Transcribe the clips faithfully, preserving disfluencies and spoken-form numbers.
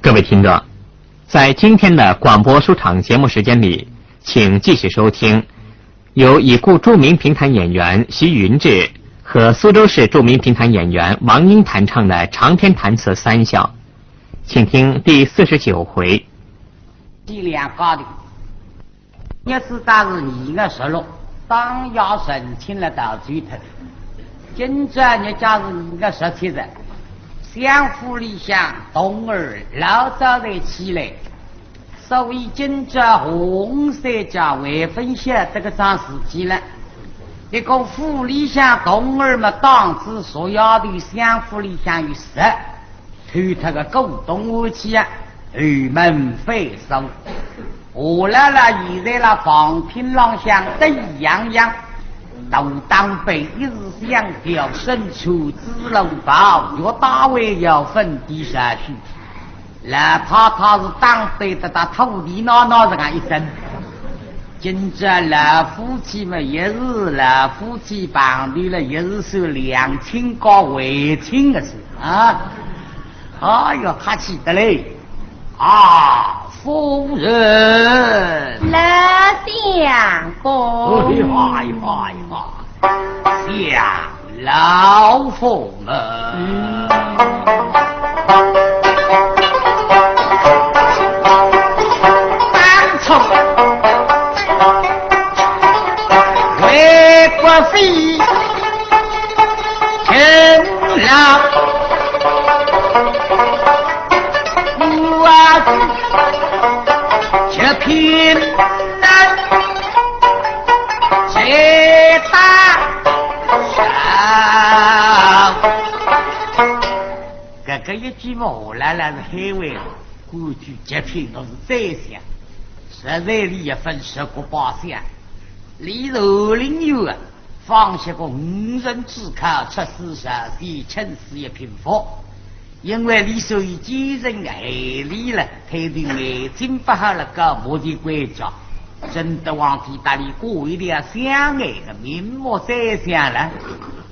各位听众，在今天的广播书场节目时间里，请继续收听由已故著名评弹演员徐云志和苏州市著名评弹演员王英弹唱的长篇弹词《三笑》，请听第四十九回。 日子倒是二月十六，当夜成亲了到最头。今朝日脚是二月十七日，相府里向童儿老早才起来，所以今朝红三姐还勿晓得搿桩事体了。一个府里向童儿嘛，当仔昨夜头相府里向有事， 偷脱个古董回去啊，后门反锁。夏老了现在了房厅浪向得意洋洋，大打扮一时香调，身穿紫罗袍，玉带围腰，粉底少许。老太太是打扮得搭土地闹闹实梗一身。今朝老夫妻嘛，也是老夫妻碰头了，也是算两亲告回亲个事啊。 哎呀，客气得嘞。啊，夫人。老相公。哎呀，哎呀，哎呀，想老夫人。嗯。当初为国非 勤劳，我是极贫难，谁打赏？搿个一句嘛，下来了是海外了，官居极品，我是宰相，实在是一份十国百相，李寿林有啊。 方卿个五人之考，出师朝鲜，钦此一品佛。因为李寿一见人害俚了，推头眼睛勿好了，搞目前关照，真个皇帝搭俚过一条香案个明目宰相了。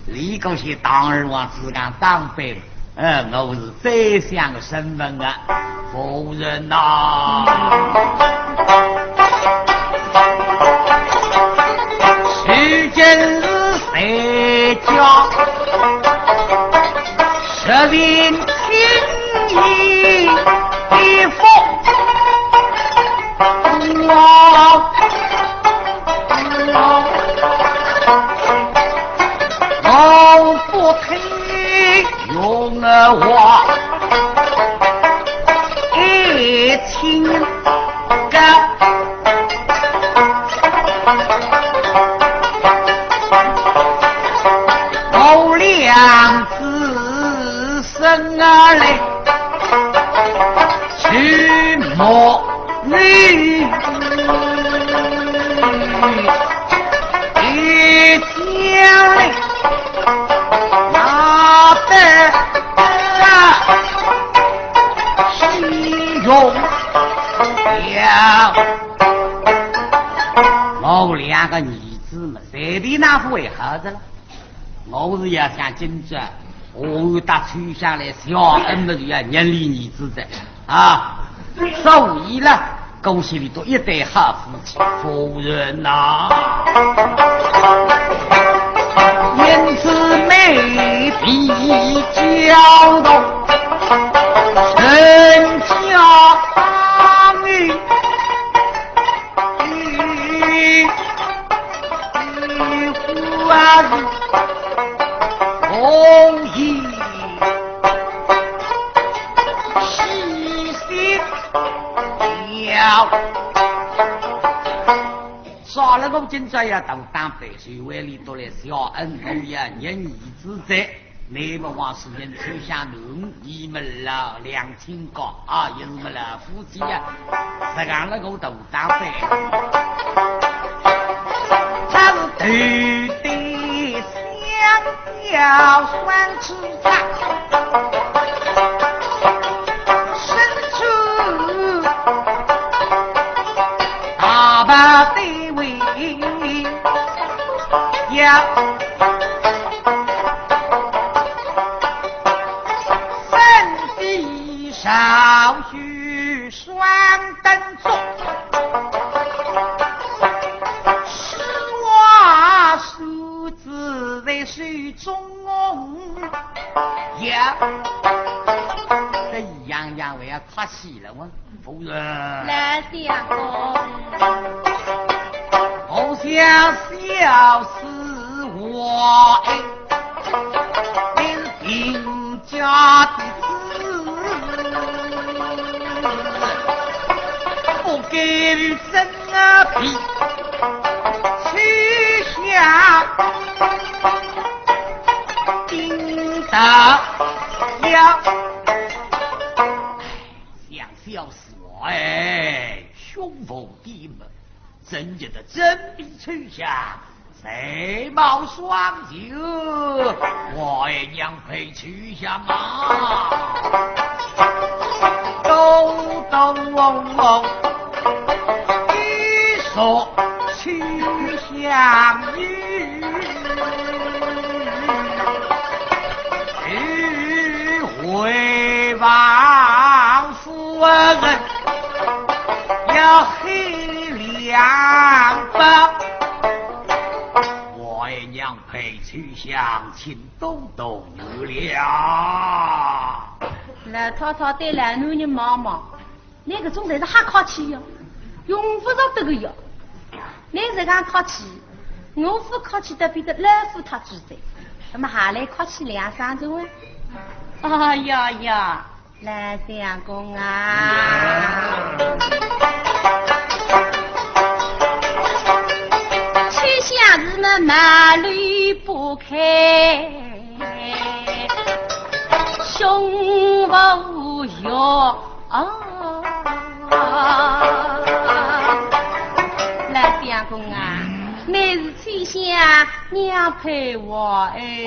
李国贤堂而皇自家当班，呃，我是宰相个身份啊，夫人呐。 如今是谁家实情情义的福，我，我不配 用我爱情个好娘子生啊来，去莫你。 一将来，拿得啊，使用了。我两个儿子嘛，随便哪副为好着了。 我是要想今朝，我搭秋香来，小恩么就要认俚儿子哉啊。所以了，恭喜你做一对好夫妻。夫人呐，因此美丽教导，人家女 啥了我今朝要大打扮，谁为你多来小恩，我要认儿子哉。 你们王世坚秋香囡，你们老两亲家啊，也是么老夫妻呀，实梗了我大打扮。他是头戴香腰双珠钗，身穿大袍对围腰。 身披长要许双灯烛，诗画书子在手中呀。这杨杨还要客气了哇，夫人。来，相公。我想小事我哎，你是平 家的事，不该与人啊比，取下顶大呀。想小事哎，凶逢的么，真正的真比取下 才貌双秀，我爱娘配秋香啊！兜兜翁翁，一说秋香女，与回房 夫人要黑两把，我爱娘配秋香，请多多原谅。老太太对老奴人望望，倷搿种侪是瞎客气哟，用勿着得个哟。倷是讲客气，我勿客气得比得老夫太子哉，那么还来客气两声子喂？哎呀呀， 老相公啊，秋香是么貌里不开，胸无肉。老相公啊，乃是 秋香娘配我哎，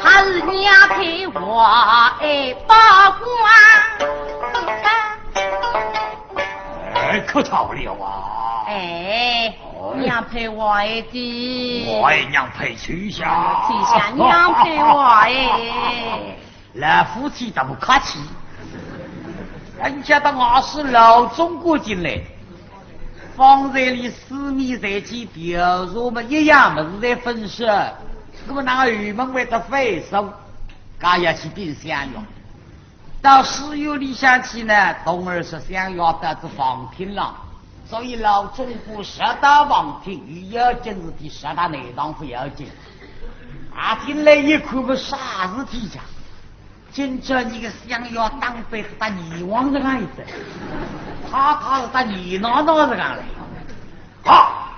还是娘配我哎，包公啊！哎，客套了啊！哎，娘配我哎的。我哎，娘配秋香。秋香娘配我哎。 老夫妻怎么客气？人家到外势老总管进来，方才里四面侪去调查么，一样么事侪分析，那么哪个后门会得反手，搿也去禀相爷。到书院里向去呢，童儿说相爷到仔房厅浪，所以老总管直到房厅，有要紧事体直到内堂勿要紧。啊，进来一看么啥事体呀？ 今朝你个相爷打扮得搭阎王实梗样子，他他是搭阎王闹实梗来。啊，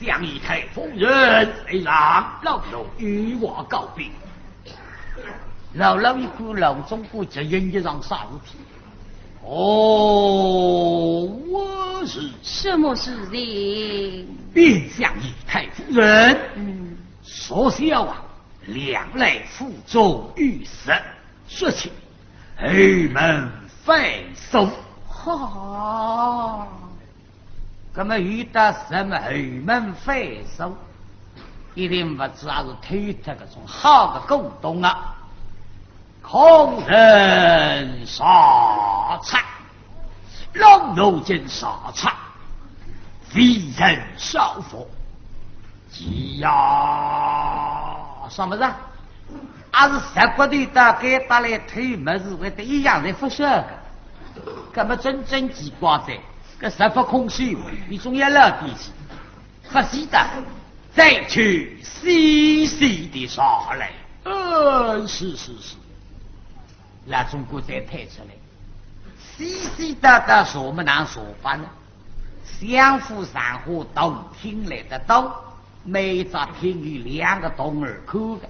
相爷太夫人，来让老奴与我告禀。老老一看，老总管这人一上啥事体？哦，我是。什么事情？禀相爷太夫人。嗯。说笑啊， 两来府中有事，说起后门反手。好，那么遇到什么后门反手，一定勿知还是偷脱搿种好个古董啊。 可人查察，老奴见查察，非人少服。是呀，什么人？还是十骨头大概搭来偷物事，会得一样侪勿晓得。搿么真正奇怪哉，搿十八空虚，你总要老底气。勿晓得，再去细细地查来。呃，是是是。 老总管再退出来，细细搭搭查么哪查法呢？相府上下大厅来得多，每一只厅有两个童儿看个。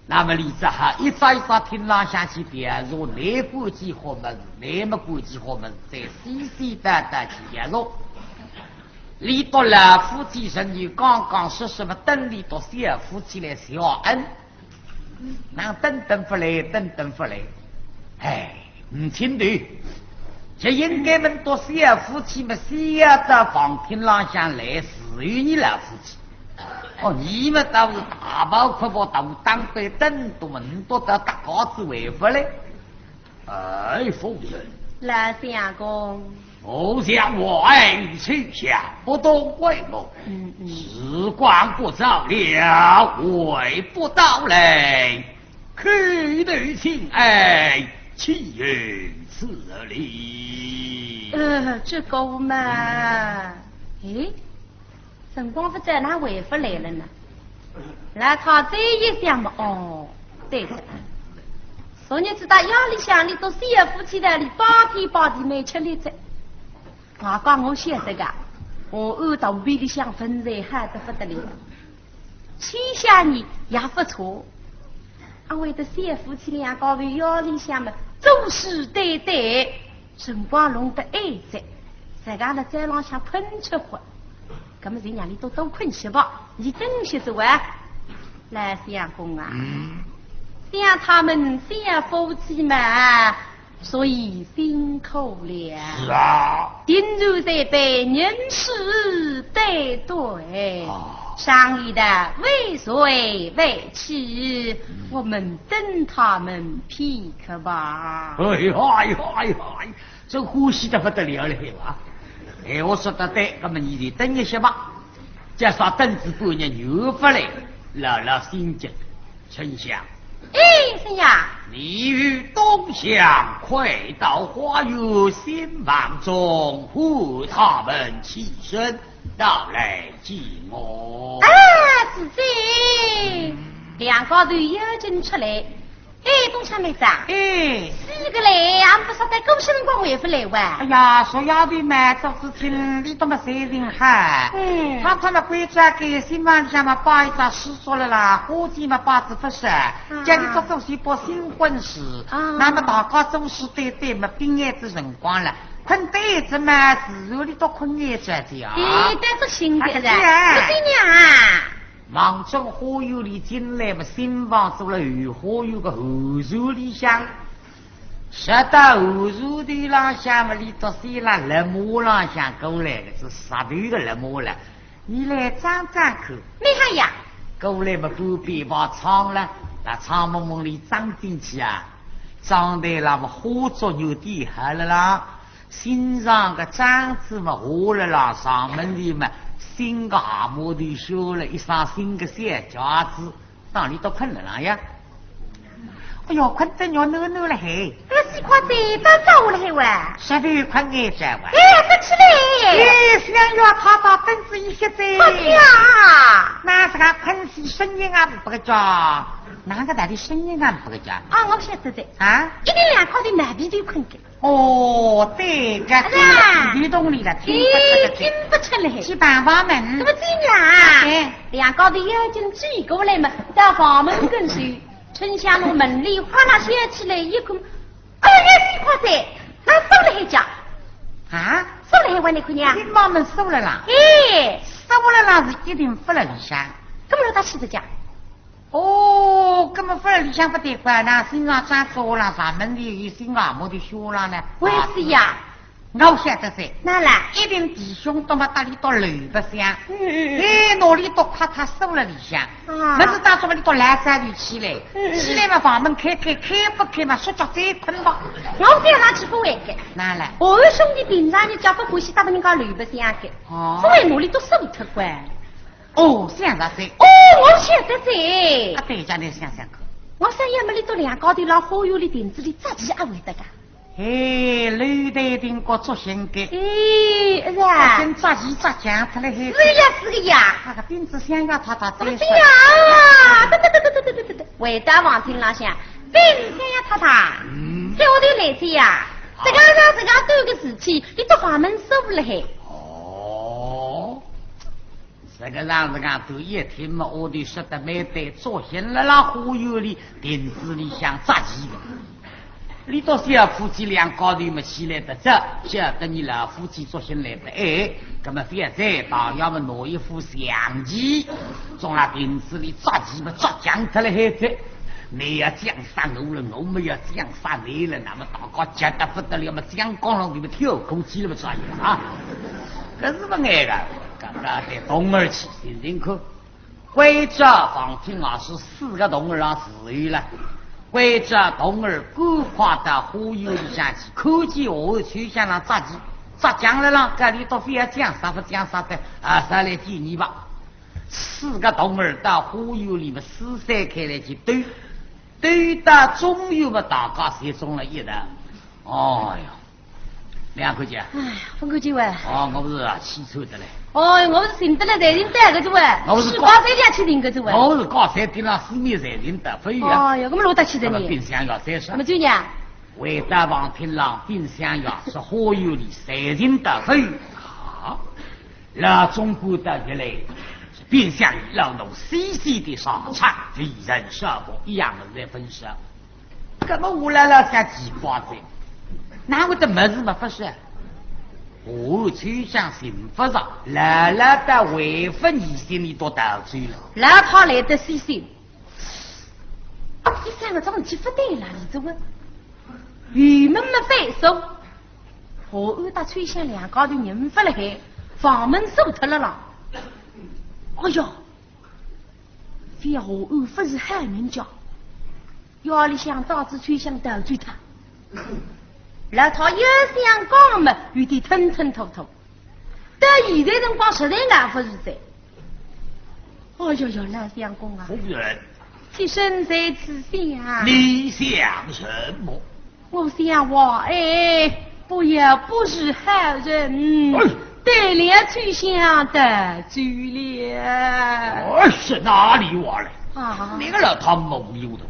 那么俚只好一只一只厅浪向去调查，哪管几化物事，哪么管几化物事，再细细搭搭去调查。俚笃老夫妻人员刚刚说什么等俚笃小夫妻来谢恩， 哪等等勿来，等等勿来。哎，唔清头，就应该问笃小夫妻么，先要到房厅浪向来侍候伲老夫妻。哦，你们倒是大包阔包，大打扮得多么，你都到大家子回府来。哎，夫人。老相公。我想我爱你去想不懂为么，嗯，嗯。时光不早了，回不到来，叩头请安，岂有此理？呃，这个嘛，诶， 辰光勿早，哪回勿来了呢？老太再一想嘛，哦，对着。昨日子到夜里向，俚笃小夫妻在里帮天帮地蛮吃力哉。外加我晓得个，我安到肚皮里向粉碎，好得勿得了。气象呢也勿错。阿会得小夫妻两家头夜里向嘛，作势对对，辰光弄得晏哉，自家辣灶浪向困吃昏。 搿么就让俚笃多困歇吧，你等歇子啊。老相公啊，嗯。想他们小夫妻嘛，所以辛苦了。是啊。定然在被人事对对。哦。上一代为谁为妻，嗯。我们等他们片刻吧。哎呀，哎呀，哎呀， 真欢喜得勿得了了，嘿哇！哎，我说得对，搿么你就等一歇吧。假使等仔半日又勿来，老老心急。春香。哎，怎样？你与东厢快到花园新房中，唤他们起身，到来见我。啊，是哉。两家头要紧出来， 哎，东厢妹子啊，哎。是个嘞，俺不晓得过歇辰光回勿来哇。哎呀，昨夜头嘛，做事情里头嘛，心情好。嗯。他他那关照个新房里向嘛，摆一张书桌了啦，花间嘛，摆仔勿少，啊。叫俚笃做些把新婚事。啊。那么大家作势对对嘛，并眼仔辰光了，困得晏仔嘛，自然俚笃困晏仔的啊。哎，但是新的是啊，啊，是啊。不是呀。 望准花园里进来嘛，新房做了后花园个后院里向。说到后院头浪向嘛，俚笃先辣绿幕浪向过来个，是石头个绿幕了。你来张张看。你看呀。过来嘛，半边把窗了，拿窗门门里张进去啊，窗台浪嘛花烛油点好了啦。 新上个帐子嘛下了啦，上面的嘛新个蛤蟆头修了一双新个小脚子，当里头困了啦呀。哎哟，困得软软了嘿。哎，是快点，到早了嘿喂。啥都有困眼着喂。哎，不起来。哎，想要他把凳子一歇再。快点啊。那这个困死声音啊不个叫，哪个大的声音啊不个叫？啊，我晓得的。啊？一定两家头难比头困个。 哦，对，搿是啊，地洞里了，听不出个，哎，听不出来。去碰房门。怎么进啦？哎。两家头要紧追过来嘛，到房门跟首，春香从门里哗啦掀起来一看，哎呀，是快哉，那锁了还叫？啊？锁了还还你看见啊？你妈妈锁了啦？哎。锁了啦，是一定勿辣里向。搿么让他去的讲？ 哦，搿么勿辣里向勿对怪，那新上张桌浪上门的有新蛤蟆头修了呢？为是呀。我晓得噻。哪啦？一定弟兄都没到里头楼白相。嗯，嗯，嗯。哎，哪里都快他锁了里向。啊。么是当中里头来三里起来，嗯，嗯，嗯。起来嘛，房门开开，开不开嘛，说叫再困吧。我再上去勿会个。哪啦？我兄弟平常日脚勿欢喜搭人家楼白相个。哦。所以哪里都锁脱关。 哦，想着哉。哦，我晓得哉。啊，对，叫你想想看。我想要么里头两家头辣花园里亭子里扎旗阿会得个。哎，楼台亭高竹新个。哎，是啊。竹新扎旗扎墙出来嘿。是呀，是个呀。那个亭子想要他他再说。对呀，对对对对对对对对。回到房厅浪向，对，想要他他。嗯。在屋里来哉呀，好。这个让这个多个事体，你都房门锁了嘿。哦。 这个让人家都一听嘛，我就说得蛮对，作兴了啦，花园里亭子里向扎旗个。你倒是要夫妻两家头嘛起来得着，晓得你老夫妻作兴来得，哎，那么现在大爷们拿一副象棋，从那亭子里扎旗嘛，扎僵脱了还在。你要讲杀我了，我们要讲杀你了，那么大家急得不得了嘛，讲光了，你们跳空起来嘛，啥意思啊？可是不爱个，刚刚在动而起，心情可关照房厅啊，是四个童儿啊，自由了。关照童儿赶快到花园里向去，看见花园秋香了，扎起，扎犟了啦，搿里倒非要讲啥勿讲啥的，啊，上来见你吧。四个童儿到花园里面四散开来去兜，兜到中间嘛，大家侪中了一道。哦哟，两块钱。哎呀，勿够几位。哦，我勿是啊，气喘得嘞。哦，我勿是寻得了，才寻得个几位。我勿是高三两去寻个几位。我勿是高三顶浪四面才寻得，非要。哦哟，搿么落得去的呢？搿么冰箱要三十。搿么就呢？回到房厅浪，冰箱要是花园里才寻得，非要。啊，老总管到一来，冰箱里老弄细细的上菜，一人少不一样的来分享。 搿么我老老想奇怪哉，哪会得物事没发现？我秋香寻勿着，老老到回复你心里都逃走了。老太来得细心，一想搿桩事体勿对了，李子文，油门没翻手，我安搭秋香两家头人勿辣海，房门锁脱了啦。哎哟， 覅下暗勿是好人家，夜里向到仔秋香逃走脱。老太要想讲么，有点吞吞吐吐。到现在辰光实在熬勿住哉。哎呀呀，老相公啊，夫人，妾身在此想。你想什么？ 我想我，哎，不要不是好人，哎。对了秋香得罪了。哎，是哪里话来？啊。那个老太没有的，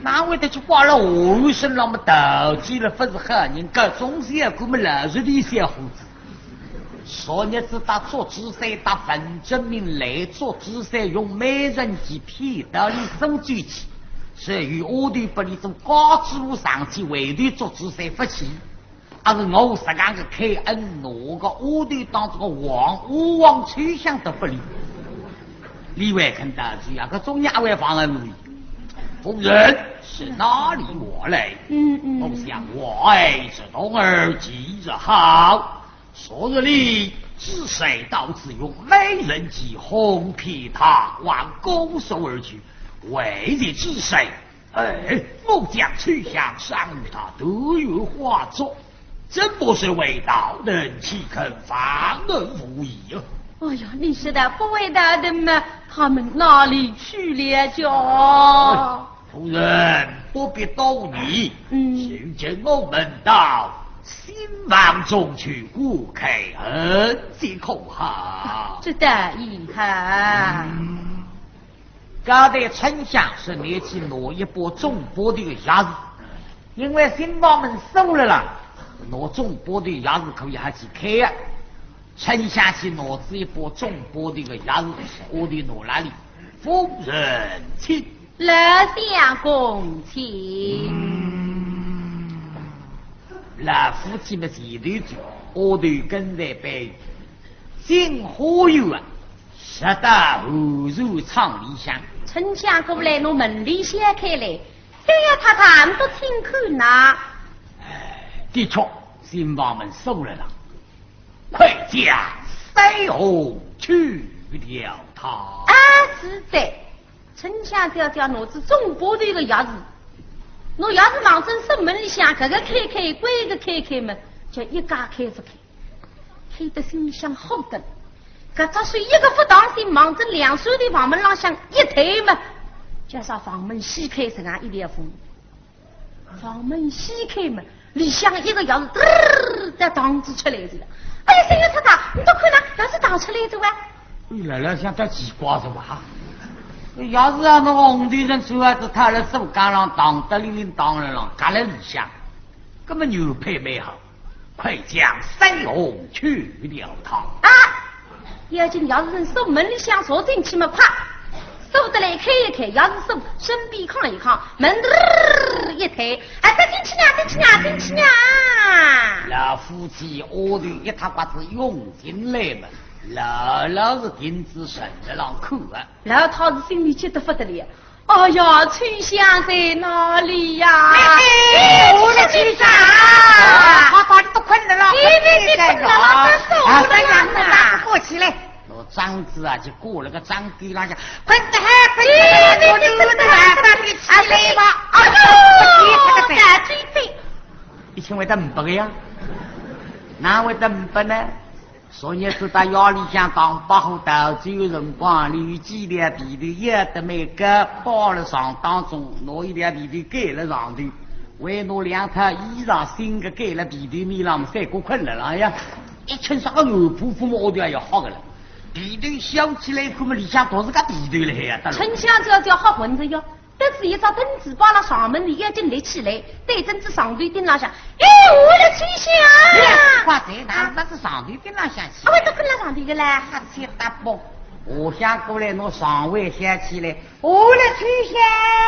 哪会得去怪了我身上么得罪了，不是好人，搿种小鬼么老实的小伙子。 昨日子搭祝枝山搭文征明来，祝枝山用美人计骗到俚苏州去，所以丫头拨俚做家主婆上去，为的祝枝山勿去。而是我实梗个开恩，拿个丫头当做个王，我王秋香都勿理。李万肯得罪啊，搿种人还会放任伊？夫人，是哪里话来？嗯，嗯。我想我爱这童儿几日好， 昨日里，祝枝山到此用美人计哄骗他，望姑苏而去，为的祝枝山。哎，我将秋香赏与他，投入花烛，怎不是为道人，岂肯忘恩负义啊？哎呀，你说的不为道人嘛，他们哪里去了家？哎，夫人，不必多疑，嗯。就请我们到 新房中去过开恩，这可好？这倒也好。嗯，刚才春香是拿去拿一把总把头个钥匙，因为新房门锁了啦，拿总把头钥匙可以还去开啊。春香去拿仔一把总把头个钥匙，丫头拿哪里？夫人请。 老相公请。嗯，老夫妻们前头走，丫头跟在背后。进花园啊，直到后厨舱里向。春香过来，拿门帘掀开来，三爷太太，你倒听看呐。哎，的确，新房门锁了啦。快将三红去掉它。啊，是的。 春香姐姐拿仔总把头个钥匙，拿钥匙望准锁门里向，搿个开开，关个开开嘛，叫一家开勿开，开得心里向火得。搿只手一个勿当心，望准两扇头房门浪向一推嘛，叫啥房门掀开实梗一条缝。 房门掀开嘛，里向一个钥匙，嘚儿，在堂子出来仔了。哎呀，三爷太太，你倒看呐，钥匙搪出来仔哇！哎，老老想得奇怪是吧？钥匙啊，那个红头人手啊，是套了手架浪，当得里里当了浪，夹了里向，根本有配没好。 快将三红去掉它。啊！要紧钥匙锁门里向锁进去嘛，啪，锁得来开一开，钥匙锁身边囥一囥，门嘚儿一推，啊，再进去呀，进去呀，进去呀！老夫妻丫头一塌刮子涌进来嘛，老老是定仔神的浪看啊。老太是心里急得不得了。 哎呀，秋香在哪里呀？哎，哎，我的秋香啊！他到底都困了了，你，你，你困了了，这是我的呀，啊，过去嘞。拿张子啊，就过了个张嘴浪向，滚得嗨，滚得嗨，滚得嗨，快点起来吧！哎呦，大嘴巴！一听会得五百个呀？哪会得五百呢？昨日子到夜里向打把火倒酒个辰光，里几条被头也得没个包了床当中，拿一条被头盖了上头，还拿两套衣裳新个盖了被头面浪，三个困了啦呀。一听说个硬铺铺么，我就要好个了。 被头掀起来一看么，里向倒是个被头了呀，大佬。春香只要叫好混着哟，得仔一只凳子摆辣床门里，一径立起来，对准仔床头顶浪向，哎，我来吹响！哇，在哪？那是床头顶浪向去。啊，我都困辣床头个啦。哈气大爆，下向过来，拿床围掀起来，我来吹响！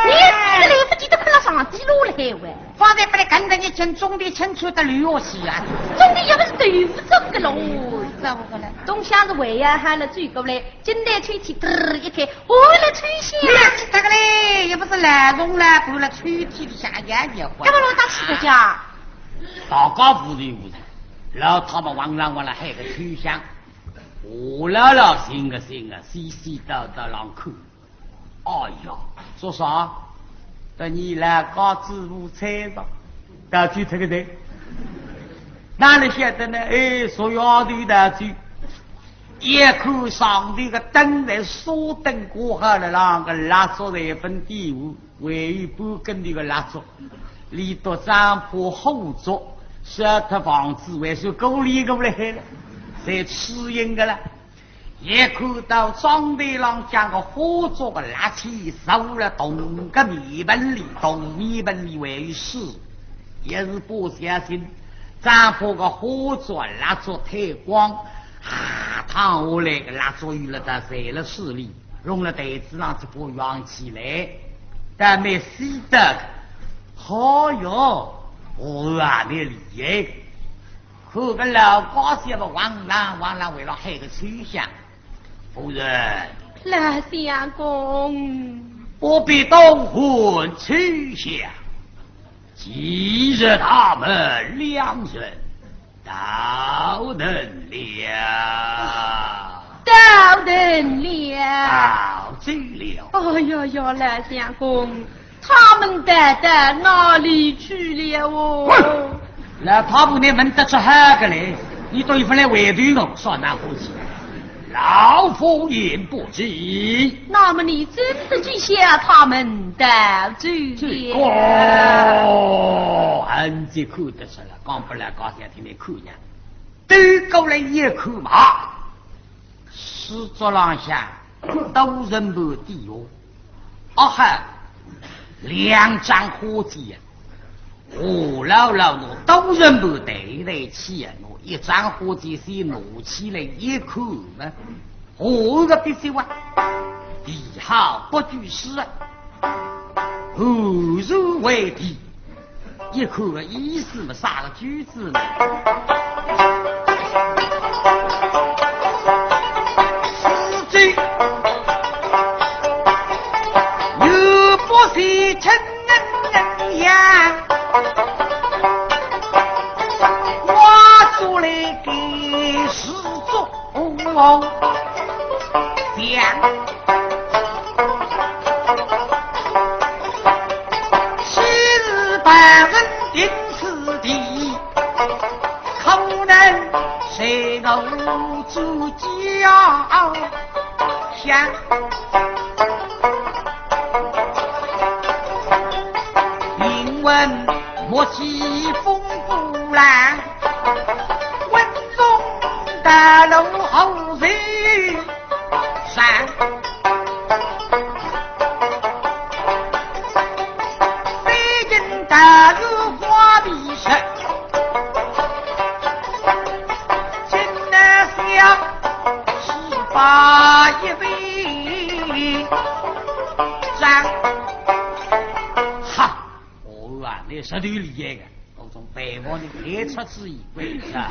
你这个来不及，都困辣床底落了海喂。 方才拨俚跟得一径，总得清楚得溜下去啊。总得也不是豆腐做个咯。做不过来。东厢是为呀喊了追过来，进来抽屉嘚儿一开，我来吹响。你要去这个嘞，也不是来中了，不了抽屉里向也也混。干嘛弄大气的家？大家无人无人，老太婆哇啦哇啦喊个抽响，我老老醒个醒个，细细到到浪看。 哎呀，说啥？等你来搞支付菜上，到底这个人，哪里晓得呢？哎，说丫头的去，一看上头个灯在烧灯挂好了，那个蜡烛在一分点火，还有半根头个蜡烛，里头张婆火烛，烧脱房子还算过里过来了，在吃烟个了。 一看到窗台浪向个火烛个蜡气，照了铜个面盆里，铜面盆里还有水，也是不小心，张婆个火烛蜡烛脱光，啊，淌下来个蜡烛油了，它在了水里，弄了台子上去，把扬起来，但没洗的。好哟，我啊，你厉害。 看个老家小嘛，哇啦哇啦为了喊个秋香。夫人，老相公，不必多问秋香，既然他们两人到齐了，到齐了，到齐了。哎呀呀，老相公， 他们到到哪里去了哦？老太婆，你问得出好个嘞，你倒一副来回头哦，算哪回事？老夫也不知。那么你怎的知晓他们到齐了？这个，哦，俺就看得出了，讲不来讲去，天天看呀。对过来一看嘛，书桌浪向 多人盘底下，哦嗨，两张花匣啊，何老老拿多人盘抬抬起啊，拿一张花匣先拿起来一看嘛，何个必须啊，底下不拘是啊，何如为题？ 一看个意思嘛，啥个句子嘛？四句又不是真呀，我做了个事做。 讲，昔日旁人定此地，可能谁能助教想。 云闻莫欺风不浪，问中大路后谁上？飞进大路花皮石，今南小十八一位。 哈，哦啊，你实头厉害个，我从背后里开出主意，为啥？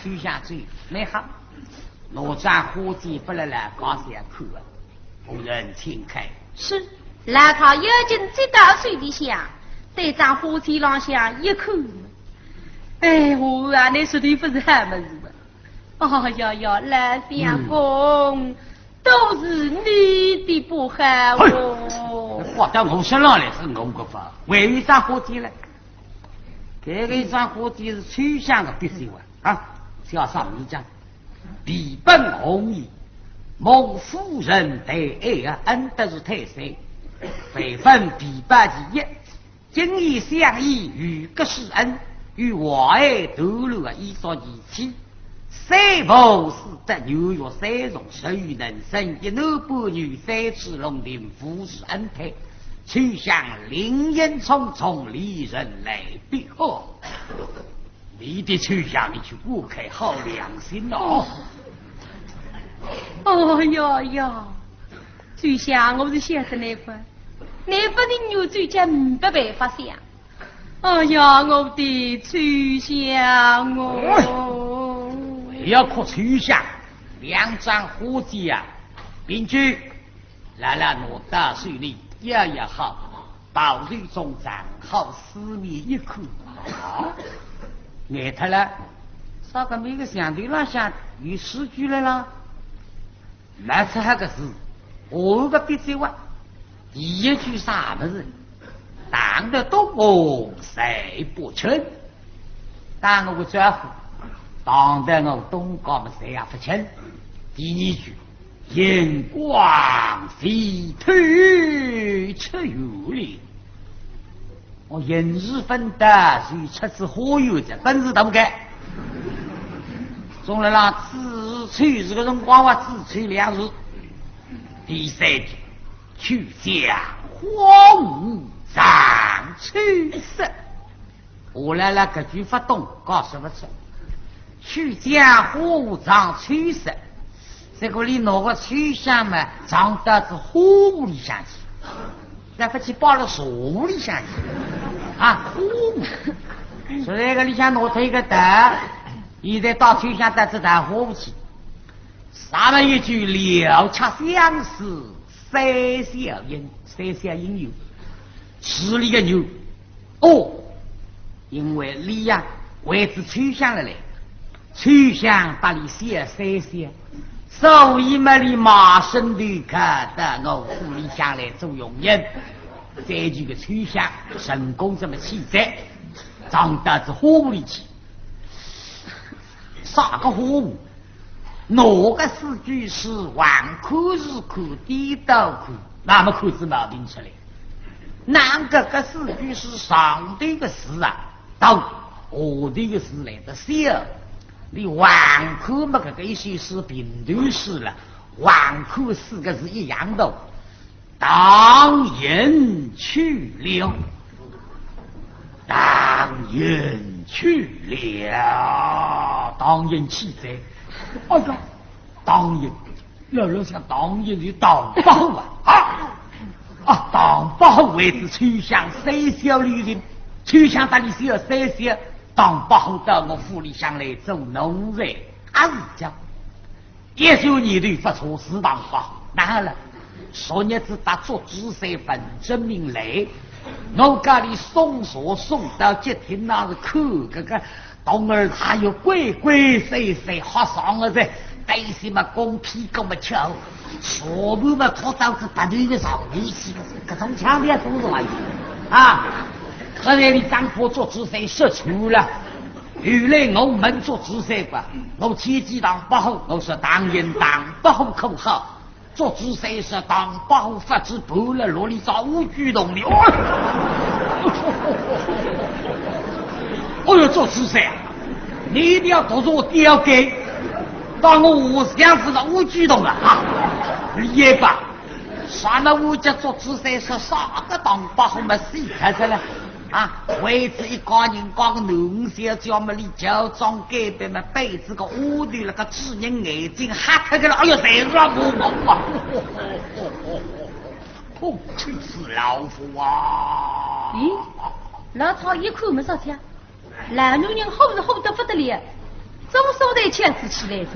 秋香嘴蛮好，拿张花匣拨了老家小看啊，夫人请看。是，老太要紧接到手里向，对张花匣浪向一看，哎，哦啊，你实头不是好么事嘛。哎呀呀，老相公，都是你的不好哦。话到我身上来是我个错，还有一桩花姐了。搿个一桩花姐是秋香个笔仙话啊，叫啥名字讲？笔本红衣，蒙夫人抬爱啊，恩德是泰山，万分琵琶其一。 今夜相依，与歌诗恩，与王爱徒留一桌一起。虽无死得，女月三重，谁能生一男半女，三尺龙庭，无事恩泰。秋香林影匆匆，离人来别后。你的秋香，你去不开好良心哦。哦呀呀，秋香，我是晓得那份，那份的女主角没办法想。 哎呀，我的秋香哦！不要哭秋香，两张花姐啊，并举，来来，拿到手里摇一摇好，到手中正好四面一看。啊，呆脱了，啥个每个相对浪向有诗句了啦？ 拿出搿个字，我个笔仙话，第一句啥物事？唐代东吴谁不称？打我个招呼，唐代我东吴么谁也不称。第二句，银光飞透出园林。 哦，银是粉的，是出自花园的，本事大不该。中了啦，子丑是个辰光啊，子丑两字。第三句，秋江花无长秋色。我来了，搿句勿懂，搞什么错？ 秋江花无长秋色，结果伊拿个秋香嘛，藏到仔花壶里向去，再勿去摆了茶壶里向去，啊，花壶。所以搿里向拿脱一个头，现在倒秋香到仔桃花壶去，啥么一句了却相思三笑因，三笑因由，是里个由。 哦，因为伊呀，为仔秋香而来，秋香搭伊笑三笑，所以嘛，伊卖身头靠到我府里向来做佣人，追求个秋香，成功这么起来，藏到仔花壶里去。 啥个花壶？拿个四句诗，横看竖看，低头看，那么看出毛病出来。哪个搿四句诗上头个字啊，搭下头个字来得小？伊横看嘛，搿个一首诗平头诗了，横看四个字一样大。 唐寅去了，唐寅去了，唐寅去哉。哎呀，唐寅，老老想唐寅是唐伯虎啊，啊，啊，唐伯虎为仔秋香三笑留情，秋香搭伊笑三笑，唐伯虎到我府里向来做奴才，啊是讲 一九年头勿错，是唐伯虎。哪哼了？昨日子搭祝枝山文征明来，我家里送茶送到节厅，那是看搿个童儿，哎哟，鬼鬼祟祟，吓煞我哉，担心么光屁股么翘，茶盘么拖到仔别头个上头去，搿种腔调做啥意思啊？刚才伊当初祝枝山说错了。 后来我问祝枝山吧，我去见唐伯虎，我说唐寅唐伯虎可好？祝枝山说唐伯虎发仔半了，落里只乌鸡洞里。哦，哦哟，祝枝山啊，你一定要读书第二个，当我像是个乌鸡洞了啊！也罢，啥么我叫祝枝山说啥个唐伯虎么死开着了。 啊，为仔一家人家个囡儿小姐么，伊乔装改扮么，背仔个丫头了个主人眼睛瞎脱个了，哎哟，侪是我我我，哦，气死老夫啊！咦，老太一看么着急，老女人吼是吼得不得了，总算得抢仔起来哉。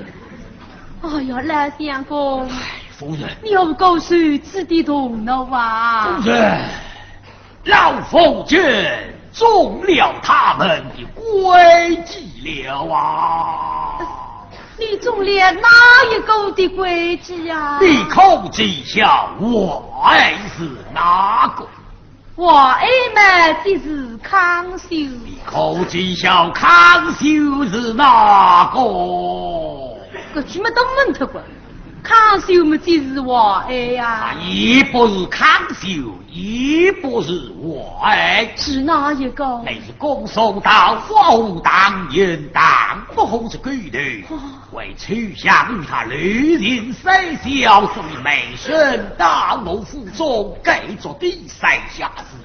哎呀，老相公，夫人，你何故如此的动怒啊？夫人， 老夫正中了他们的诡计了啊！你中了哪一个的规矩呀？你可知晓我爱是哪个？我爱嘛，就是康秀。你可知晓康秀是哪个？搿句么都问脱过，康秀么就是我爱呀。啊，也不是康秀，也不是我爱。是哪一个？乃是公孙道，花虎当年当不好这个头。哦。 为秋香与他留情三宵，所以卖身到我府中，该做的三下四。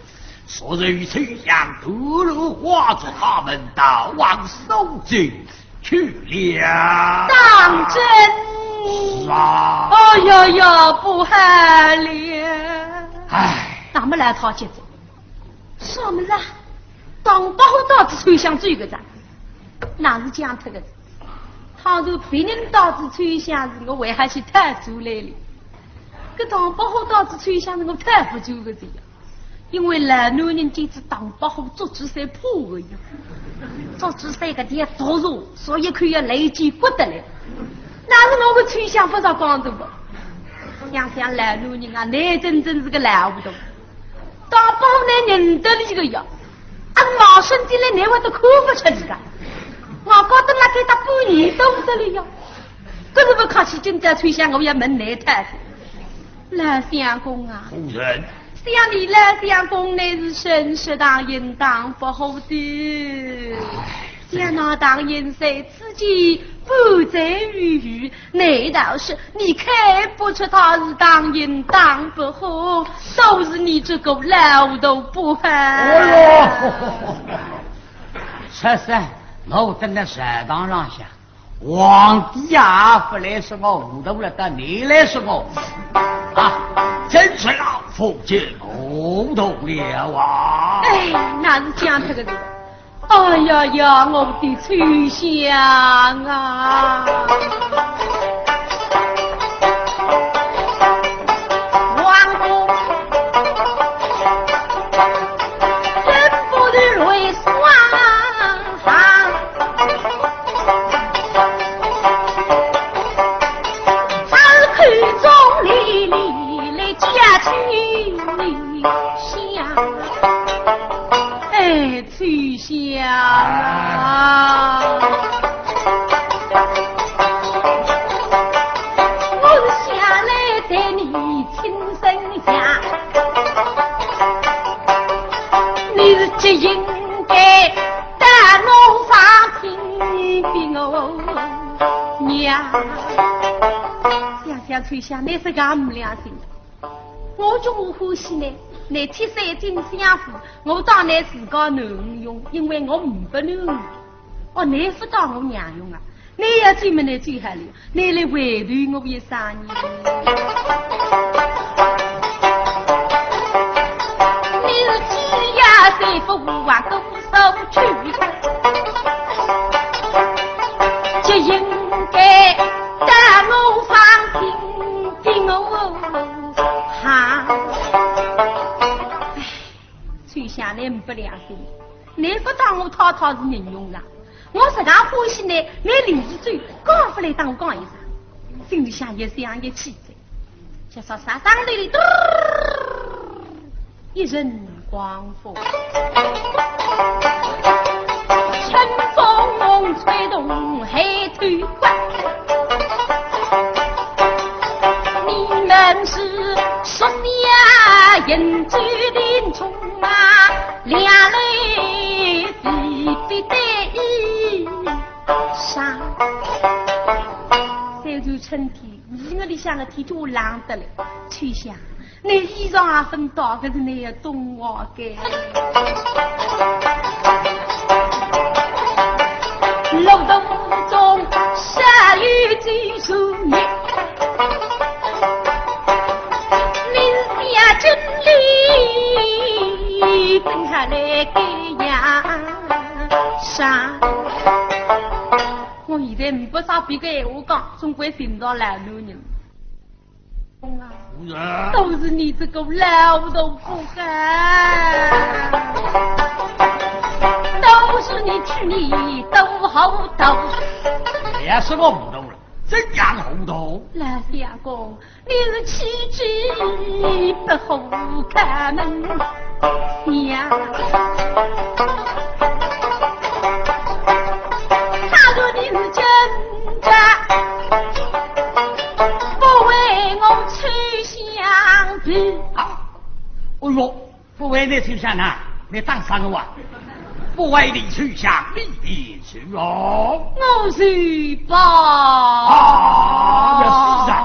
昨日与秋香斗落花烛，他们逃往苏州去了。当真？是啊。哎呀呀，不好了！唉。那么来讨节奏。 啥么子啊？唐伯虎到仔秋香追个着，那是讲脱个。倘若别人到仔秋香是我还好去讨出来哩。搿唐伯虎到仔秋香是我讨勿出个呀。因为老男人见仔唐伯虎捉住才怕个呀。捉住才个点毒蛇，所以看要来一记骨得来。那是我个秋香勿着讲的不？想想老男人啊，乃真正是个老糊涂。 大伯呢认得俚个呀，啊，毛生进来，难会得看勿出俚个。我觉得那该搭半年多得了呀。搿是勿客气，今朝秋香我要问难他。老相公啊。夫人。想你老相公乃是深识唐寅唐伯虎的。 想那唐寅在此间不在于宇，难道是你看不出他是唐寅唐伯虎，都是你这个老糊涂不好。哎呦，是是，我等在食堂上向，皇帝啊，勿来说我糊涂了，但你来说我糊涂啊，真是老夫见糊涂了啊！哎，那是讲这个人。 哎呀呀，我的秋香啊！王公忍不住泪双行，只口中泪泪来叫秋香。哎， 秋香啊，我是向来待你轻声响，你是极应该待我放心的我娘。想想秋香，你是个没良心。 我叫我欢喜呢，乃贴山进相府，我当然自家能用，因为我没不能用。哦，你不当我娘用啊？你要进门来最好了，你来回头我一声呢。你是鸡呀，谁不往东手去？就应该待我放心的我。 哈。哎，秋香，你没不良心，你不当我太太是人用啦？我实梗欢喜呢，你连一嘴讲不来当我讲一声，心里向一想一气哉，就说啥声里嘟儿 一阵狂风，春风吹动海头怪。你们是说下人之林冲啊，两泪比比得一伤。三日春天， 屋里向个天就冷得来，秋香，你衣裳也分到，可是你也冻坏个。路途中少有几数日，你是想这里等下来个呀啥？我现在没啥别个闲话讲，总归寻到老男人。 公啊，夫人。都是你这个老糊涂不该，都是你去你都好头。也是我糊涂了，怎样糊涂？老相公，你是欺君不和可门呀！他说你是真的不为我吹响皮。啊，哎呦，不为你吹响啊？你打伤我啊？不为你吹响，你便是哦。我是吧？啊，也是啊。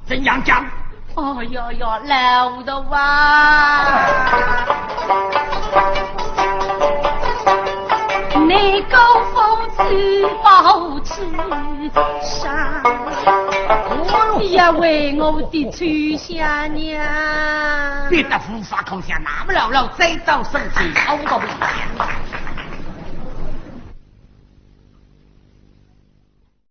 怎样讲？哦哟哟，老的哇！你高风自暴自伤，也为我的吹响呀。别的无法口响，那么老老再到生气，好个不响。